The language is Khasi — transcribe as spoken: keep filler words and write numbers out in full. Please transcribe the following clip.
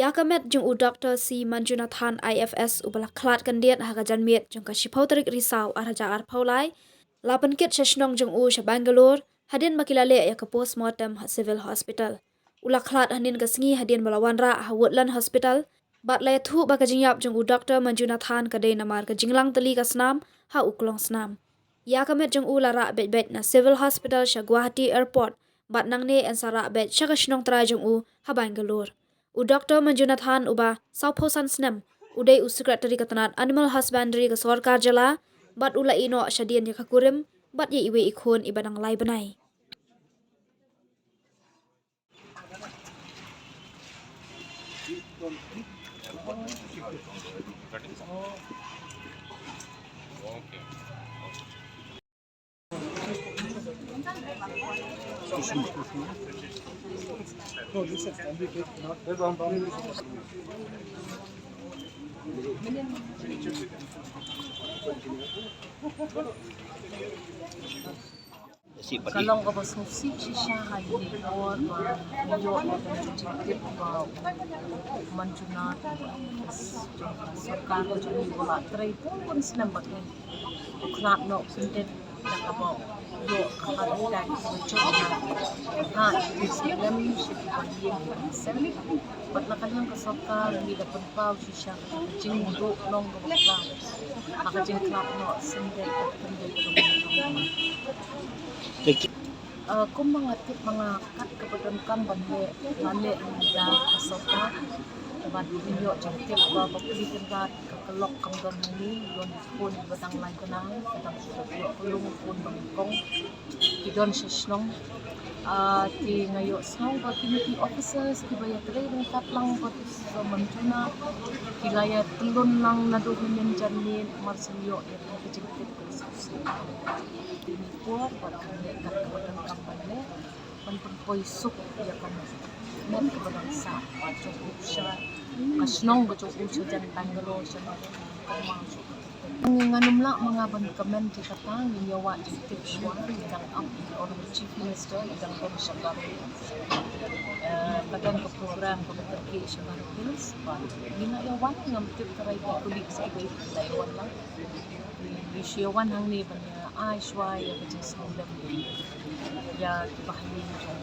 Ïa ka met jong u Doktor C Manjunathan I F S uba la khlad khyndiat ha ka janmiet jong ka shiphew tarik Risaw ar hajar arphew lai, la pynkit sha shnong jong u sha Bangalore hadien ba ki la leh ïa ka postmortem ha Civil Hospital. U la khlad hynnin ka sngi hadien ba la wanrah ha Woodland Hospital, bad la ïathuh ba ka jingïap jong u Doktor Manjunathan ka dei namar ka jinglang tylli ka snam ha u klong snam. Ïa ka met jong u la rah beit beit na Civil Hospital sha Guwahati Airport, bad nangne yn sa rah beit sha ka shnong trai jong u ha Bangalore. U Doktor Manjunathan uba sawphew san snem, u dei u Secretary ka tnat Animal Husbandry ka sorkar jylla, bad u la ïehnoh shadien ïa ka kurim bad ïa iwei i khun iba dang lai bnai. Ka long kaba sngewsih shisha ha kine ki por ba ngi ïoh ïa ka jingtip ba u Manjunathan, jong ka sorkar ka jong ngi, ba la trei bun snem bad ngi. U khlad noh khyndiat da kaba u ïoh ka heart attack, kaba jong ka ha i slem sha ki ban ïing ban sem. Bad na ka liang ka sorkar ngi da pynpaw shisha ka jingduh nong kaba khraw ha ka jingkhlad noh khyndiat bad khyndiat jong ngi. Ah, kumba nga tip ma nga, kat kaba donkam ban leh la leh da ka sorkar. Bad ngi ïoh jingtip ba ba pli kynrad ka lok kam don hangne, don ki khun ba dang lai bnai, ba dang shu ïoh pynlong, khun ba nyngkong, ki don sha shnong. Ah, te nga ïohsngew ba kine ki officers kiba ïatrei ryngkat lang bad u Manjunathan, ki la ïatyllun lang naduh mynnin janmiet, mar shu ïoh ïa ka jingtip ka shisha. Kine ki por bad kane kat kaba donkam ban leh, ban pynpoi suk ïa ka met kaba dang sah jong u sha ka shnong ka jong u shajan Bangalore, sha Nongkynmaw. Ngi, ngan ym lah ma nga ban comment ïa kata, ngin ïa wad jingtip shuwa. Ngi dang ap ïa u Chief Minister, ngi dang don sha Garo Hills. Eh, ka don ka program kaba kyrkieh sha Garo Hills. Bad ngi la ïa wan, ngam tip tharai ki colleagues kiba ïa wan lang. Ngi shu ïa wan hangne ban ïa ai shuwa ïa ka jingsngewlem ïa kiba ha ïing jong